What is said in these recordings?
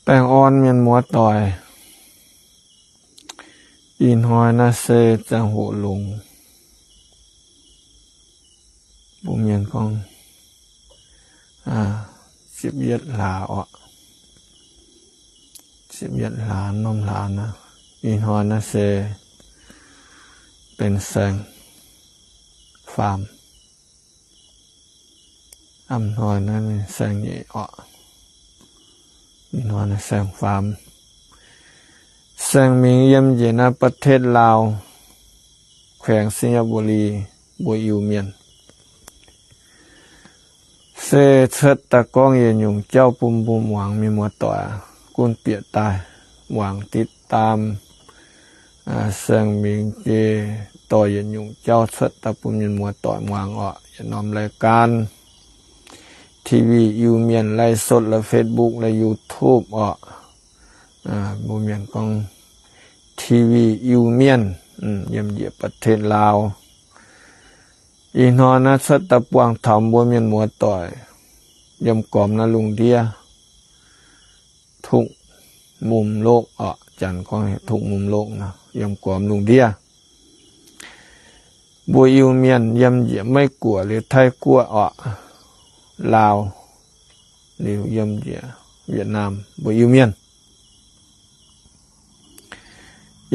Baengh orn mienh muoz-doic, ih hnoi naaiv se ziangh hoc longx. Mbuo mienh gorngv ziepc yietv hlaax oc, ziepc yietv hlaax, norm hlaax naaiv. Ih hnoi naaiv se benx saeng faam. A'hnoi naaiv saeng nyeic oc. Ih hnoi naaiv saeng faam. Saeng-Mingx yiem njiec naaiv ประเทศลาว, แขวงไชยบุรี, mbuo Iu-Mienh se cuotv daaih gorngv yietc nyungc jauv bun mbuo muangx, mienh muoz-doic gunv bieqc daaih muangx ติดตาม Saeng-Mingx jiex dorh yietc nyungc jauv cuotv daaih bun mienh muoz-doic muangx oc. Yietc norm รายการ TV Iu-Mienh ไลฟ์สด la'face Facebook la'YouTube oc. Mbuo mienh gorngv ทีวี Iu-Mienh, yiem njiec ประเทศลาว. Ih hnoi naaiv cuotv daaih buangh taux mbuo mienh muoz-doic yiem gormx naaiv lungh ndiev ทุกมุมโลก oc. Janx gorngv ทุกมุมโลก nor, yiem gormx lungh ndiev. Mbuo Iu-Mienh yiem njiec Meiv-Guoqv liuz Taiv-Guoqv oc, Laauv, liuz yiem njiec Wietc^naam, mbuo Iu-Mienh.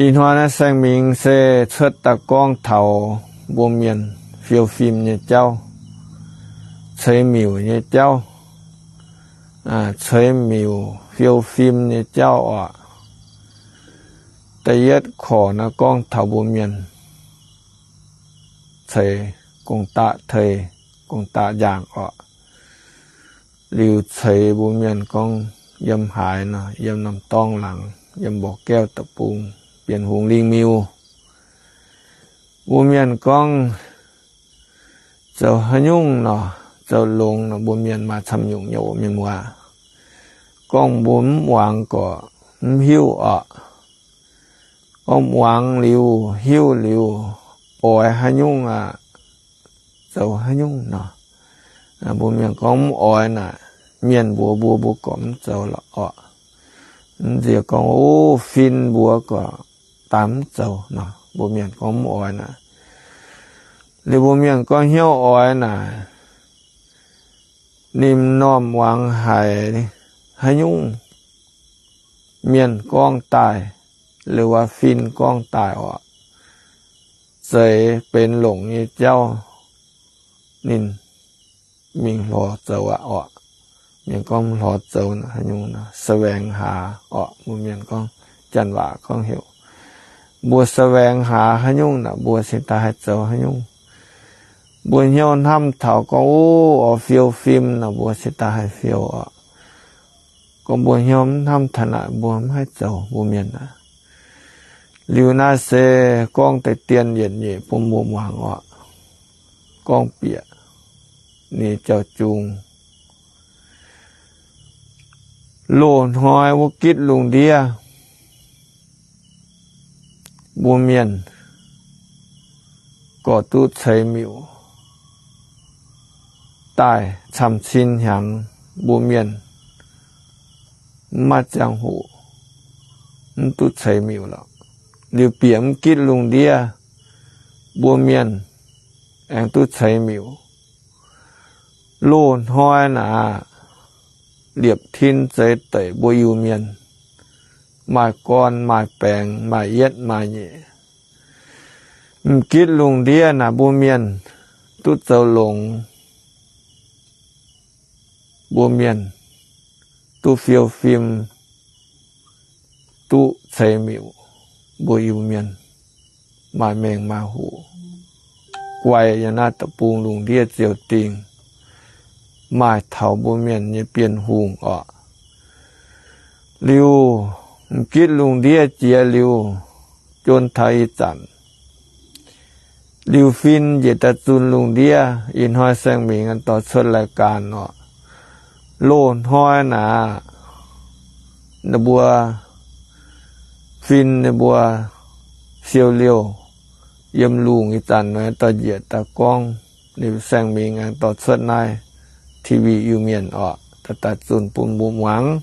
Ih hnoi naaiv Saeng-Mingx se cuotv daaih gorngv taux mbuo mienh fiou fim nyei jauv, ceix miuc nyei jauv, ceix miuc fiou fim nyei jauv oc. Da'yietv korc naaiv gorngv taux mbuo mienh ceix gong-daqv tei, gong-daqv njaangc oc. Liuz ceix mbuo mienh gorngv yiem haaix nor, yiem norm dorngx laangz, yiem mba'gaeuv deic-bung, Bienh Hungh Lingh Miuh. Mbuo mienh gorngv zoux haaix nyungc nor, zoux longx nor, mbuo mienh maaih camv nyungc nyei oc, mienh muoz. Gorngv mbuo mv muangx gorqc mv hiuv oc. Gorngv muangx liuz hiuv liuz, oix haaix nyungc aqv, zoux haaix nyungc nor. Mbuo mienh gorngv mv oix naaic, mienh mbuox mbuo, mbuo gorqv mv zoux lorqc oc. Mv nziex gorngv, o, fin mbuox gorqv daaih mv zoux nor, mbuo mienh gorngv mv oix naaic. Liuz mbuo mienh gorngv hnyouv oix naaic, ninh m'normh muangx haiz haaix nyungc mienh gorngv daaih, liuz wuov fin gorngv daaih oc, zeiz benx longc nyei jauv, ninh mingh lorz zoux aqv oc. Mienh gorngv lorz zoux naaic haaix nyungc nor, แสวงหา oc. Mbuo mienh gorngv, janx waac gorngv heuc, mbuo แสวงหา haaix nyungc naaic, mbuo cingx daaih haih zoux haaix nyungc. Mbuo hnyouv hnamv taux gorngv, o, oix fiou fim nor, mbuo cingx daaih haih fiou oc. Gorngv mbuo hnyouv mv hnamv taux naaic, mbuo mv haih zoux, mbuo mienh aqv. Liuz naaiv se gorngv deix dien yietc nyeic bun mbuo muangx oc. Gorngv bieqc nyei jauv-jung. Loz hnoi wuov gitv lungh ndiev, mbuo mienh gorqv duqv ceix miuc daaih camv-cin hnyangx, mbuo mienh mv maaih ziangh hoc mv duqv ceix miuc lorqc. Liuz bieqc mv gitv lungh ndiev, mbuo mienh aengx duqv ceix miuc. Loz hnoi naaic, liepc tin zeix deic mbuo Iu-Mienh, maaih gorn maaih baengx, maaih yietv maaih nyeic. M'gitv lungh ndiev naaic mbuo mienh duqv zoux longx, mbuo mienh duqv fiou fim, duqv ceix miuc, mbuo Iu-Mienh maaih mengh maaih hoc guai yiem naaiv deic-bung lungh ndiev ziouc dingh, maaih taux mbuo mienh nyei Bienh Hungh oc. Liuz m'gitv lungh ndiev jiex liuz, jon taux ih zanc, liuz fin njiec daaih zunh lungh ndiev, ih hnoi Saeng-Mingx dorh cuotv รายการ oc. Loz hnoi naaic, ninh mbuo fin ninh mbuo siou liouh yiem lungh ih zanc nor dorh njiec daaih gorngv, liuz Saeng-Mingx aengx dorh cuotv naaiv TV Iu-Mienh oc, daaih daaih zunh bun mbuo muangx.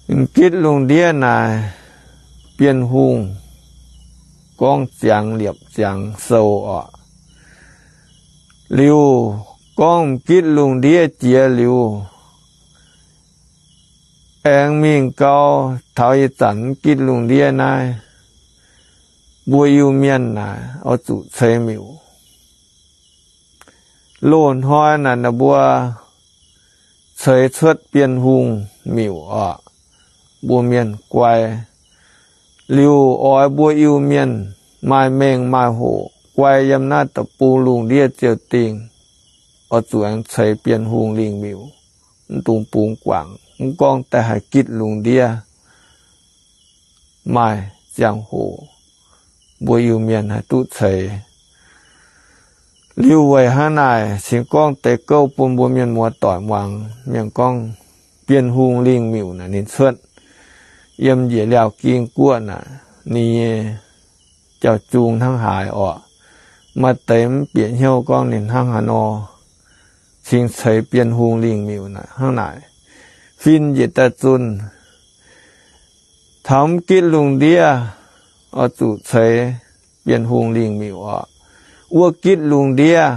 M'gitv lungh ndiev naaic, Bienh Hungh gorngv ziangx liepc ziangx sou oc. Liuz gorngv m'gitv lungh ndiev jiex liuz, aengx mingh gau, taux ih zanc m'gitv lungh ndiev naaiv, mbuo Iu-Mienh naaic oix zuqc ceix miuc. Loz-hnoi naaic ninh mbuo ceix cuotv Bienh Hungh miuc oc. Mbuo mienh guai. Liuz oix mbuo Iu-Mienh maaih mengh maaih hoc guai yiem naaiv deic-bung lungh ndiev ziouc dingh, oix zuqc aengx ceix Bienh Hungh lingh miuc. Mv dungx bungx guangc, mv gorngv daaih haih gitv lungh ndiev. Maaih ziangh hoc mbuo Iu-Mienh haih duqv ceix. Liuz weic hnangv naaic cingx gorngv deix gouv bun mbuo mienh muoz-doic muangx. Mienh gorngv Bienh Hungh lingh miuc naaic ninh cuotv yiem njiec Liaauh Ging Guoqv naaic, ninh nyei jauv-jung hnangv haaix oc. Maaih deix mv bieqc hnyouv gorngv ninh hnangv haaix nor cingx ceix Bienh Hungh lingh miuc naaic hnangv naaic. Fin njiec daaih zunh, taux mv gitv lungh ndiev oix zuqc ceix Bienh Hungh lingh miuc oc. Wuov gitv lungh ndiev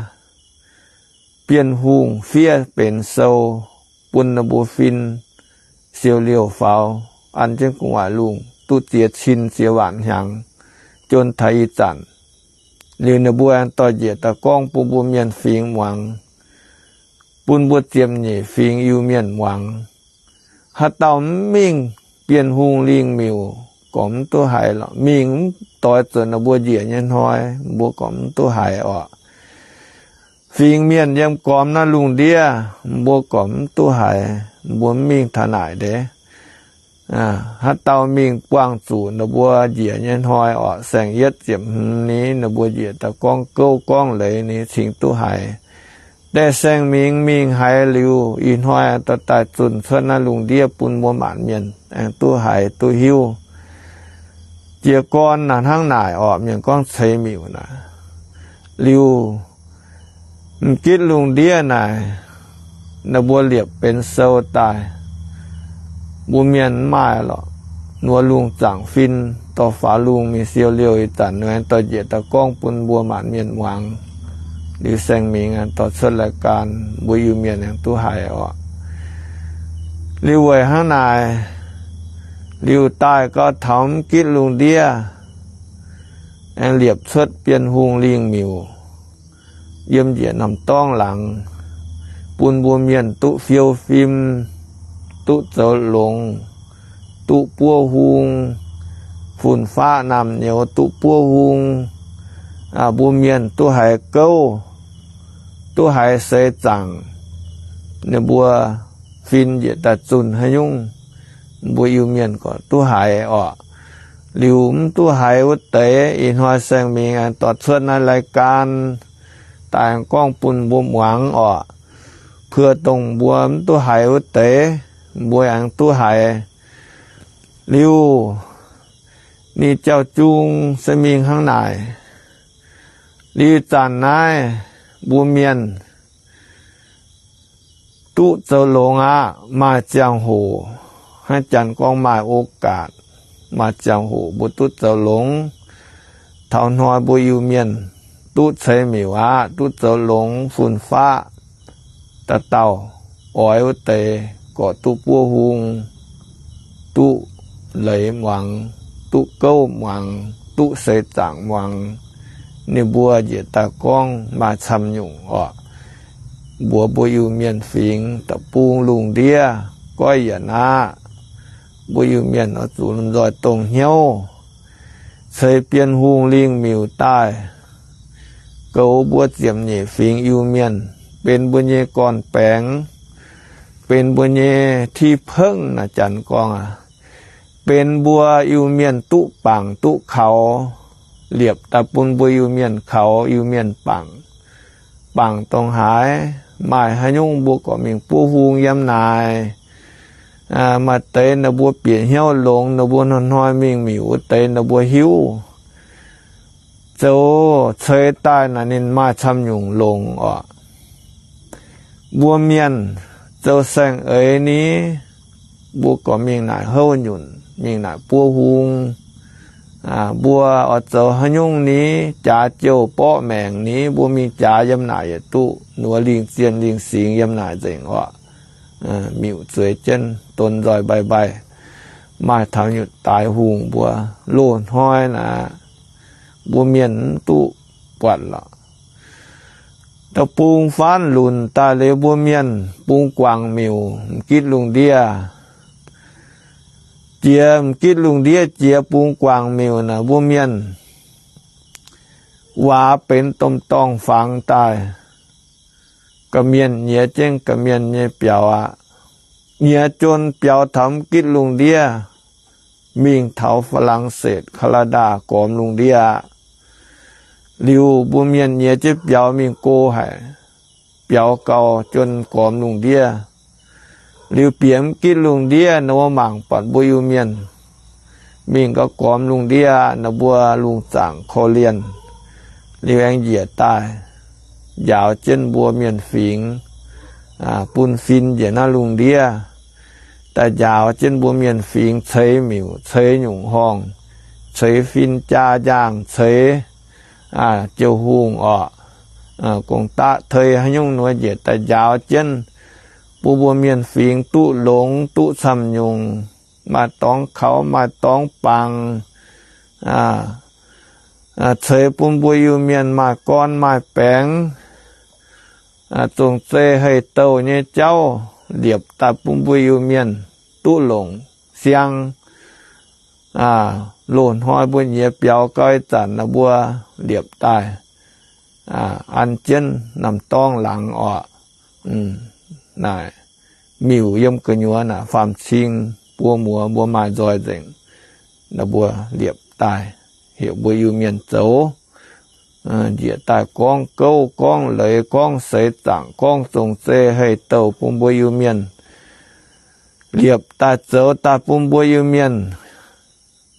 Bienh Hungh fiev benx sou bun ninh mbuo fin siou liouh faaux an jienv gu'nguaaic lungh duqv ziex cin ziex waanc hnyangx, jon taux ih zanc. Liuz ninh mbuo aengx dorh njiec daaih gorngv bun mbuo mienh fingx muangx, bun mbuo ziepc nyeic fingx Iu-Mienh muangx. Haaix dauh mv mingh Bienh Hungh lingh miuc gormx mv duqv haiz lorqc. Mingh mv doix zuqc ninh mbuo njiec nyei hnoi, mbuo gormx mv duqv haiz oc. Fingx mienh yiem gormx naaiv lungh ndiev, mbuo gormx mv duqv haiz, mbuo mv mingh taux naaic ndeic. Haaix dauh mingh buangh zuqc ninh mbuo njiec nyei hnoi oc, saeng-yietv ziepc hmz ni, ninh mbuo njiec daaih gorngv gouv gorngv leiz ni cingx duqv haiz. Deix saeng-mingx mingh haiz liuz, ih hnoi dorh daaih zunh cuotv naaiv lungh ndiev bun mbuo maanc mienh aengx duqv haiz duqv hiuv. Jiez gorn naaic hnangv naaic oc, mienh gorngv ceix miuc naaic. Liuz m'gitv lungh ndiev naaic, ninh mbuo liepc benx sou daaih, mbuo mienh mv maaih lorqc. Ninh mbuo lungh zaangc fin dorh faaux lungh mingh siou liouh ih zanc, ninh aengx dorh njiec daaih gorngv bun mbuo maanc mienh muangx. Liuz saeng-mingx aengx dorh cuotv รายการ, mbuo Iu-Mienh aengx duqv haiz oc. Liuz weic hnangv naaic, liuz daaih gau taux mv gitv lungh ndiev aengx liepc cuotv Bienh Hungh lingh miuc yiem njiec norm dorngx laangz, bun mbuo mienh duqv fiou fim, duqv zoux longx, duqv buov hung, fun-faqv naamh nyouz duqv buov hung, mbuo mienh duqv haiz gouv, duqv haiz seix zaangc. Ninh mbuo fin njiec daaih zunh haaix nyungc, mbuo Iu-Mienh gorqv duqv haiz oc. Liuz mv duqv haiz wuov deix, ih hnoi saeng-mingx aengx dorh cuotv naaiv รายการ daaih aengx gorngv bun mbuo muangx oc. Pue dongh mbuo mv duqv haiz wuov deix, mbuo aengx duqv haiz. Liuz ninh jauv-jung se mingh hnangv naaic. Liuz zanc naaiv mbuo mienh duqv zoux longx aqv. Maaih ziangh hoc, hnangv janx gorngv maaih โอกาส, maaih ziangh hoc mbuo duqv zoux longx. Taux hnoi mbuo Iu-Mienh duqv ceix miuc aqv, duqv zoux longx fun-faqv, dauh dauh oix wuov deix gorqv duqv buov hung, duqv leiz muangx, duqv gouv muangx, duqv seix zaangc muangx. Ninh mbuo njiec daaih gorngv maaih camv nyungc oc. Mbuox mbuo Iu-Mienh fingx deic-bung lungh ndiev goiv yienc aqv. Mbuo Iu-Mienh oix zuqc lomh nzoih dongh hnyouv ceix Bienh Hungh lingh miuc daaih goux mbuo ziepc nyeic fingx Iu-Mienh, benx mbuo nyei gorn-baengx, benx mbuo nyei ที่พึ่ง naaic janx gorngv aqv. Benx mbuo Iu-Mienh duqv bangc duqv kaux, liepc daaih bun mbuo Iu-Mienh kaux, Iu-Mienh bangc. Bangc dongh haaix, maaih haaix nyungc mbuo gorqv mingh buov hung yiem naaic. Maaih deix ninh mbuo bieqc hnyouv longx, ninh mbuo hnoi-hnoi mingh miuc wuov deix ninh mbuo hiuv. Zoux ceix daaih naaic ninh maaih camv nyungc longx oc. Mbuo mienh zoux saeng-eix ni, mbuo gorx mingh naaic houv nyunc, mingh naaic buov hung. Mbuo oix zoux haaix nyungc ni, jaax jouh borqv maengc ni, mbuo mingh jaax yiem naaic yietc duqv, nuov lingh zienh lingh singx yiem naaic nzengc orqc. Miuc zueiz jienv don nzoih mbaih mbaih, maaih taux nyutc daaix hungh mbuo loz-hnoi naaic, mbuo mienh mv duqv buatc lorqc. Da'bung faanv lunc daaih liuz mbuo mienh bung guangc miuc m'gitv lungh ndiev, jiex m'gitv lungh ndiev jiex bung guangc miuc naaic mbuo mienh waac benx domh dorngh fangx daaih. Ga'mienh nyiex jienv ga'mienh nyei biaux aqv. Nyiex jun biaux taux m'gitv lungh ndiev, mingh taux Faa^lang^setc, Kaa^naa^ndaa gormx lungh ndiev aqv. Liuz mbuo mienh nyiex jienv biaux mingh go haic, biaux gau jun gormx lungh ndiev. Liuz bieqc m'gitv lungh ndiev nor, mbuo mangc buatc mbuo Iu-Mienh mingh gau gormx lungh ndiev aqv. Nor mbuo lungh zaangc korv-lienh, liuz aengx njiec daaih njaaux jienv mbuo mienh fingx, bun fin njiec naaiv lungh ndiev, daaih njaaux jienv mbuo mienh fingx ceix miuc, ceix nyungc horngh, ceix fin jaa njaangh, ceix jiou hungh orqc, gong-daqv tei haaix nyungc nor njiec daaih njaaux jienv bun mbuo mienh fingx duqv longx, duqv camv nyungc, maaih dorngx kaux, maaih dorngx bangc, ceix bun mbuo Iu-Mienh maaih gorn maaih baengx, zongh zei hei-douh nyei jauv liepc daaih bun mbuo Iu-Mienh duqv longc siang. Loz-hnoi mbuo nyiex biaux gau ih zanc naaic mbuo liepc daaih an jienv namx dorngv laangz orqc. Naaic miuc yiem gu'nyuoz naaic faam-cing buo muoz mbuo maaih nzoih nzengc. Naaiv mbuo liepc daaih heuc mbuo Iu-Mienh zoux, njiec daaih gorngv gouv, gorngv leiz, gorngv seix zaangc, gorngv zongh zei hei-douh bun mbuo Iu-Mienh liepc daaih zoux daaih bun mbuo Iu-Mienh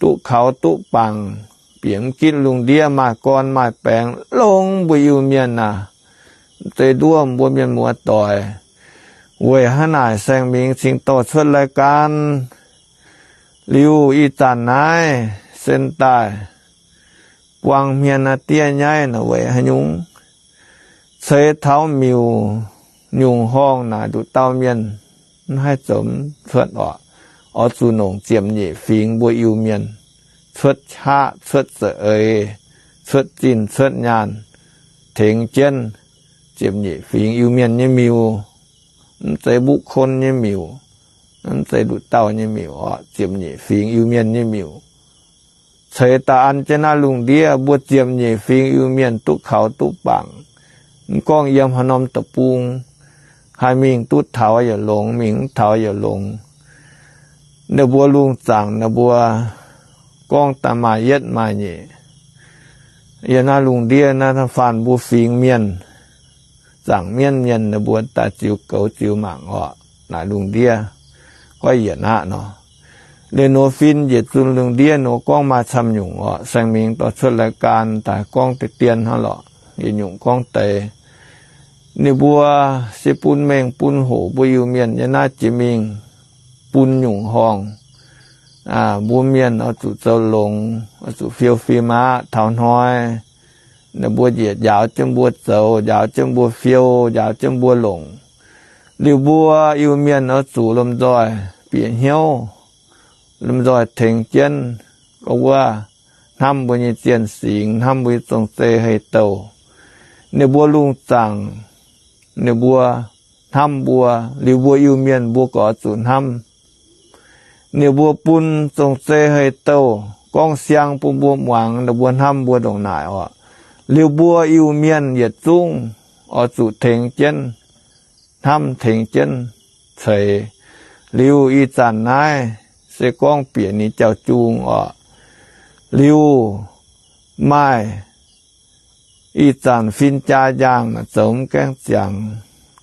duqv kaux duqv bangc, bieqc m'gitv lungh ndiev maaih gorn maaih baengx longx mbuo Iu-Mienh aac, mv zeiz nduov mbuo mienh muoz doic. Weic hnangv naaic Saeng Mingx cingx dorh cuotv lai-gan. Liuz ih zanc naaiv sen daaih buang hmien a'diev nyaiv naaic weic haaix nyungc? Ceix taux miuc nyungc horngh naaic nduqc dauh mienh mv haih zoux mv cuotv orqc. Oix zuqc nongc ziepc nyeic fingx mbuo Iu-Mienh cuotv qaqv, cuotv za'eix, cuotv zinh, cuotv nyaanh tengx jienv ziepc nyeic fingx Iu-Mienh nyei miuc. Mv zeiz mbuqv kon nyei miuc, mv zeiz nduqc dauh nyei miuc orqc, ziepc nyeic fingx Iu-Mienh nyei miuc. Ceix daaih an jienv naaiv lungh ndiev mbuo ziepc nyeic fingx Iu-Mienh duqv kaux duqv bangc. Mv gorngv yiem haaix norm deic-bung, haih mingh duqv taux yaac longx, mingh mv taux yaac longx. Ninh mbuo lungh zaangc ninh mbuo gorngv daaih maaih yietv maaih nyeic. Yiem naaiv lungh ndiev naaiv faanh mbuo fingx mienh, zaangc mienv mienh ninh mbuo daaih ziux goux ziux mangc orqc. Naaic lungh ndiev goiv yietc aqv nor. Liuz nor fin njiec zunh lungh ndiev nor gorngv maaih camv nyungc orqc. Saeng Mingx dorh cuotv lai-gan daaih gorngv deix dien hnangv lorqc, yietc nyungc gorngv deix. Ninh mbuo se bun mengh bun hoc mbuo Iu-Mienh nyei naaiv jiex mingh bun nyungc horngh. Mbuo mienh oix zuqc zoux longx, oix zuqc fiou fim aqv. Taux hnoi ninh mbuo njiec njaaux jienv mbuo zoux, njaaux jienv mbuo fiou, njaaux jienv mbuo longc. Liuz mbuo Iu-Mienh oix zuqc lomh nzoih bieqc hnyouv, lomh nzoih tengx jienv gorx wuov hnamv mbuo nyei zienh singx, hnamv mbuo nyei zong-zei hei-douh. Ninh mbuo lungh zaangc, ninh mbuo hnamv mbuo, liuz mbuo Iu-Mienh mbuo gorx zuqc hnamv. Ninh mbuo bun zong-zei hei-douh gorngv siang bun mbuo muangx, ninh mbuo hnamv mbuo ndongc naaic orqc. Liuz mbuo Iu-Mienh yietc zungv oix zuqc tengx jienv hnamv, tengx jienv ceix. Liuz ih zanc naaiv se gorngv bieqc ninh jauv-jung orqc. Liuz maaih ih zanc fin-jaa-njaangh zoux mv gaengh ziangx,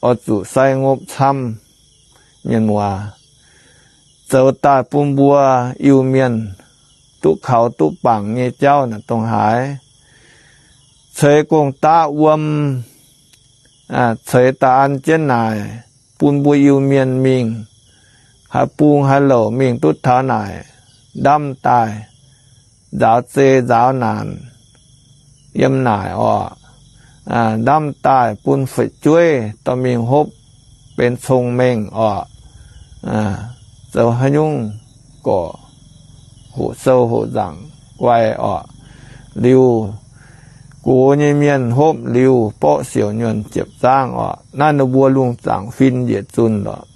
oix zuqc sai ngopv camv. Mienh muoz, zoux daaih bun mbuo Iu-Mienh duqv kaux duqv bangc nyei jauv naaic dongh haaix. Ceix gong-daqv wuom, ceix daaih an jienv naaic bun mbuo Iu-Mienh mingh haaix bung haaix louc mingh duqv taux naaic, ndamv daaih nzaaux zei nzaaux naanc yiem naaic orqc. Ndamv daaih bun fu'jueiv dorh mingh hopv benx cong-mengh orqc. Zoux haaix nyungc gorqv hoqc sou hoqc nzaangc guai orqc. Liuz gox nyei mienh hopv liuz borqv siouc nyuonh ziepc zaangv orqc. Naaiv ninh mbuo lungh zaangc fin yietc zunh lorqc.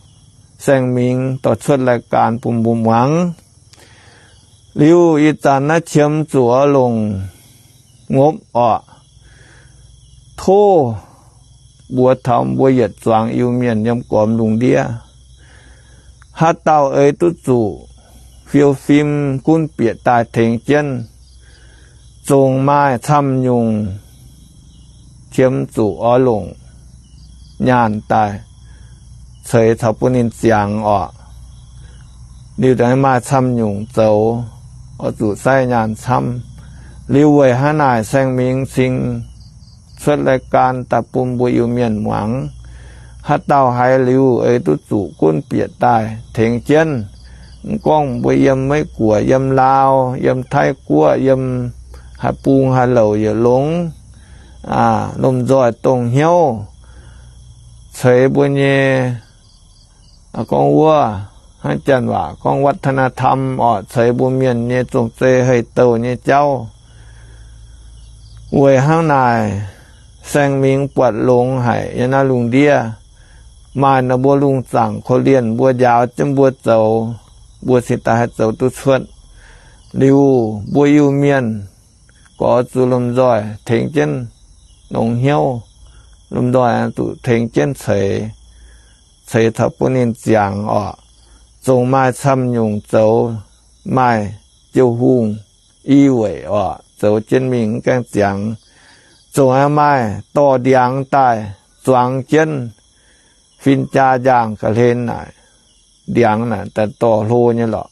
Saeng Mingx dorh cuotv lai-gan bun mbuo muangx. Liuz ih zanc naaiv qiemx zuqc oix longc ngopv orqc. Tov mbuox taux mbuo yietc zuangx Iu-Mienh yiem gormx lungh ndiev, haaix dauh eix duqv zuqc fiou fim gunv bieqc daaih tengx jienv, zongc maaih camv nyungc qiemx zuqc oix longc nyaanh daaih ceix caux bun ninh ziangx orqc. Liuz daaih maaih camv nyungc zoux, oix zuqc sai nyaanh camv. Liuz weic hnangv naaic Saeng Mingx cingx cuotv lai-gan daaih bun mbuo Iu-Mienh muangx. Haaix dauh haiz liuz eix duqv zuqc gunv bieqc daaih tengx jienv. Mv gorngv mbuo yiem Meiv Guoqv, yiem Laau, yiem Taiv-Guoqv, yiem haaix bung haaix louc yietc longx, lomh nzoih dongh hnyouv ceix mbuo nyei, gorngv wuov, hnangv janx waac gorngv วัฒนธรรม orqc, ceix mbuo mienh nyei zong-zei hei-douh nyei jauv. Weic hnangv naaic, Saeng Mingx buatc longx haic yiem naaiv lungh ndiev. Maaih naaiv mbuo lungh zaangc korv-lienh mbuo njaaux jienv mbuo zoux, mbuo cingx daaih haih zoux duqv cuotv. Liuz mbuo Iu-Mienh gorx zuqc lomh nzoih tengx jienv longx hnyouv, lomh nzoih zuqc tengx jienv ceix, ceix taux bun ninh ziangx orqc. Zongc maaih camv nyungc zoux, maaih jiu hungh i weic orqc, zoux jienv mingh mv gaengh ziangx. Zongc aengx maaih dorh ndiangx daaih zuangx jienv fin-jaa njaangh ga'hlen naaic, ndiangx naaic daaih dorh hlo nyei lorqc.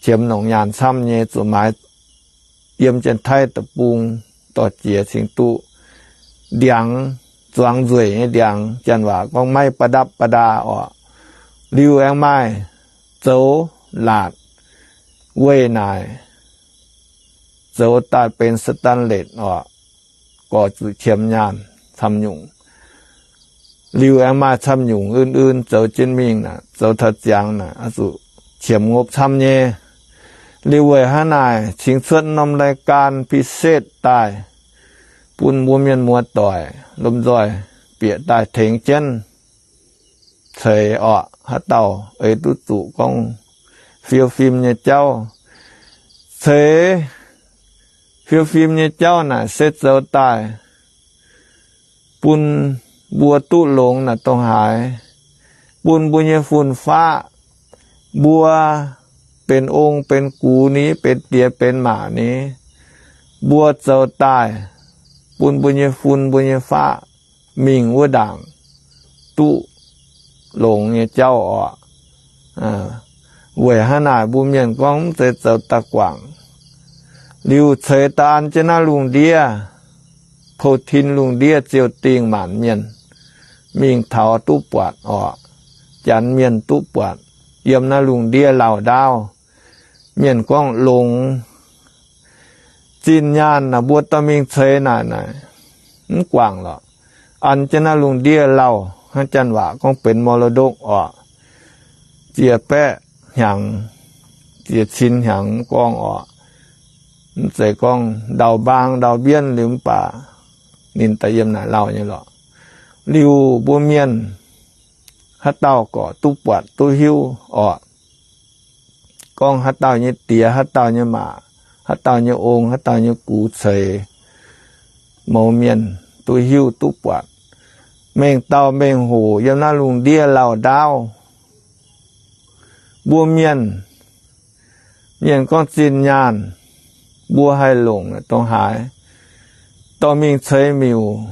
Qiemx longc nyaanh camv nyei zuqc maaiz yiem Janx-Taiv Deic-Bung dorh jiex cingx duqv ndiangx, zuangx nzueic nyei ndiangx, janx waac gorngv ไม้ประดับประดา orqc. Liuz aengx maaih zoux laatc weih naaic, zoux daaih benx สแตนเลส orqc, gorx zuqc qiemx nyaanh camv nyungc. Liuz aengx maaih camv nyungc un-un zoux jienv mingh naaic, zoux taux ziangx naaic, oix zuqc qiemx ngopv camv nyei. Liuz weic hnangv naaic, cingx cuotv norm รายการพิเศษ daaih bun mbuo mienh muoz-doic lomh nzoih bieqc daaih tengx jienv ceix orqc. Haaix dauh eix duqv zuqc gorngv fiou fim nyei jauv, ceix fiou fim nyei jauv naaic se zoux daaih bun mbuo duqv longx naaic dongh haaix, bun mbuo nyei fun-faqv, mbuo benx ong benx gux ni, benx diex benx maac ni, mbuo zoux daaih bun mbuo nyei fun mbuo nyei faqv mingh wuov ndaangc duqv longx nyei jauv orqc. Weic hnangv naaic mbuo mienh gorngv mv zeiz zoux daaih guangc. Liuz ceix daaih an jienv naaiv lungh ndiev, pou-tin lungh ndiev ziouc dingh maanc mienh mingh taux duqv buatc orqc. Janx mienh duqv buatc yiem naaiv lungh ndiev lauh ndaauv. Mienh gorngv longx. Zinh nyaanh naaic mbuo dorh mingh ceix naaic, naaic mv guangc lorqc. An jienv naaiv lungh ndiev lauh, hnangv janx waac gorngv benx มรดก orqc. Ziec baeqv hnyangx, ziec cin hnyangx gorngv orqc. Mv zeiz gorngv ndau-mbaang ndau-mbienv liuz mv baac ninh daaih yiem naaic lauh nyei lorqc. Liuz mbuo mienh haaix dauh gorqv duqv buatc duqv hiuv orqc. Gorngv haaix dauh nyei diex, haaix dauh nyei maac, haaix dauh nyei ong, haaix dauh nyei gux ceix, mouz mienh duqv hiuv duqv buatc. Mengh dauh mengh hoc yiem naaiv lungh ndiev lauh ndaauv, mbuo mienh, mienh gorngv zinh nyaanh, mbuo haih longc dongh haaix dorh mingh ceix miuc,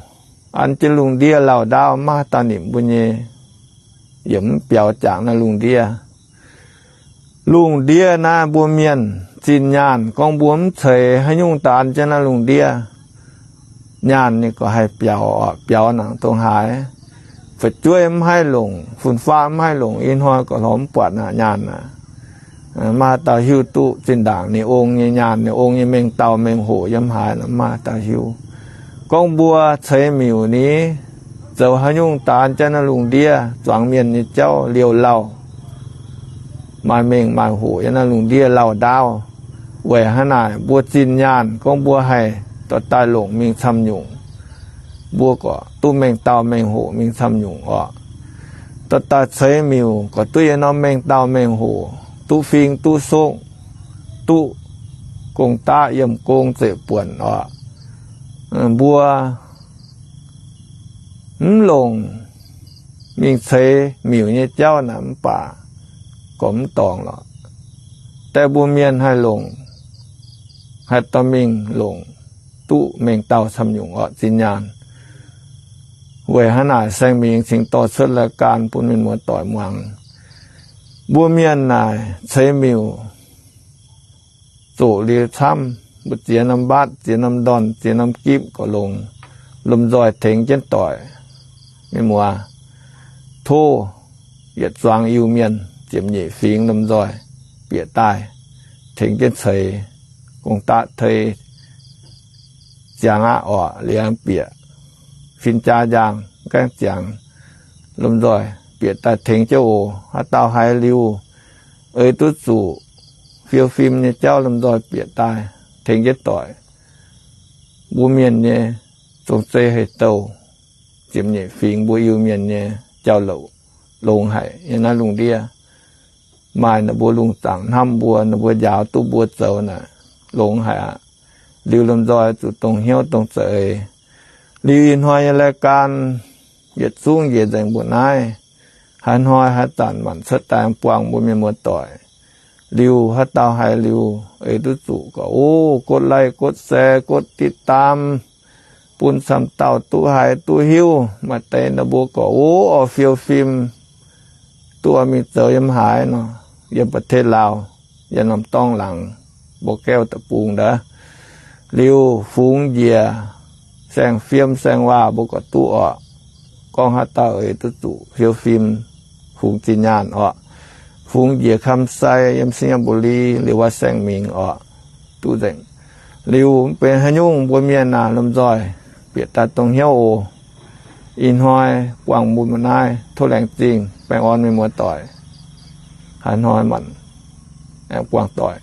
an jienv lungh ndiev lauh ndaauv maiv dauh nimc mbuo nyei, yaac mv biaux jangx naaiv lungh ndiev. Lungh ndiev naaiv mbuo mienh zinh nyaanh gorngv mbuo mv ceix, haaix nyungc daaih an jienv naaiv lungh ndiev, nyaanh ninh gorqv haih biaux, biaux nangc dongh haaix. fu'jueiv mv haih longc, fun-faqv mv haih longc, ih hnoi gorqv-lorqc mv buatc naaic nyaanh aqv. Maaih dauh hiuv duqv zinh ndaangc ninh ong nyei nyaanh, ninh ong nyei mengh dauh mengh hoc yiem haaix, maaih dauh hiuv. Gorngv mbuo ceix miuc ni, zoux haaix nyungc daan jienv naaiv lungh ndiev zuangx mienh nyei jauv liouh lauh, maaih mengh maaih hoc yiem naaiv lungh ndiev lauh ndaauv. Weic hnangv naaic mbuo zinh nyaanh gorngv mbuo haih dorh daaih longc mingh camv nyungc, mbuo gorqv duqv mengh dauh mengh hoc mingh camv nyungc orqc. Dorh daaih ceix miuc gorqv duqv yietc norm mengh dauh mengh hoc, duqv fing duqv sokv, duqv gong-daqv yiemh gong zeqc buonc orqc. Mbuo mv longc mingh ceix miuc nyei jauv naaic mv baac gorqv mv dorngc lorqc. Daaih mbuo mienh haih longc, haih dorh mingh longc duqv mengh dauh camv nyungc orqc zinh nyaanh. Weic hnangv naaic Saeng Mingx cingx dorh cuotv lai-gan bun mienh muoz-doic muangx. Mbuo mienh naaic ceix miuc zoqc liuz camv, mbuo ziex norm mbatv, ziex norm ndorn, ziex norm gipv gorqv longx, lomh nzoih tengx jienv doic. Mienh muoz, tov yietc zuangx Iu-Mienh ziepc nyeic fingx lomh nzoih bieqc daaih tengx jienv ceix, gong-daqv tei ziangx aqv orqc, liuz bieqc fin-jaa njaangh gaengh ziangx, lomh nzoih bieqc daaih tengx jienv oc. Haaix dauh haiz liuz, ei duqv zuqc fiou fim nyei jauv lomh nzoih bieqc daaih tengx jienv doic. Mbuo mienh nyei zong-zei hei douh, ziepc nyeic fingx mbuo Iu-Mienh nyei jauv-louc longx haic yiem naaiv lungh ndiev. Maaih ninh mbuo lungh zaangc hnamv mbuo, ninh mbuo njaaux duqv mbuo zoux naaic longx haic aqv. Liuz lomh nzoih zuqc dongh hnyouv dongh za'eix. Liuz ih hnoi nyei lai-gan yietc zungv njiec nzengc mbuo naaiv. Haaix hnoi haaix zanc manc cuotv daaih buangh mbuo mienh muoz-doic. Liuz haaix dauh haiz liuz, ei duqv zuqc gorqv, ov, กดไลค์ กดแชร์ กดติดตาม bun camv dauh duqv haiz duqv hiuv. Maaih deix ninh mbuo gorqv, ov, oix fiou fim duqv oix mingh zoux yiem haaix nor, yiem ประเทศลาว, yiem norm dorngx laangz, Mbor Gaeqv deic-bung ndaav. Liuz fungx njiec saeng-fiem saeng-waac mbuo gorqv duqv orqc. Gorngv haaix dauh ei duqv zuqc fiou fim, fungx zinh nyaanh orqc. Fungx njiec คำไซ yiem ไชยบุรี liuz waac Saeng Mingx orqc, duqv nzengc. Liuz mv benx haaix nyungc mbuo mienh naaic lomh nzoih bieqc daaih dongh hnyouv oc. Ih hnoi buangh mbuo naaiv, tov laengz zingh baengh orn mienh muoz-doic. Haaix hnoi manc aengx buangh doic.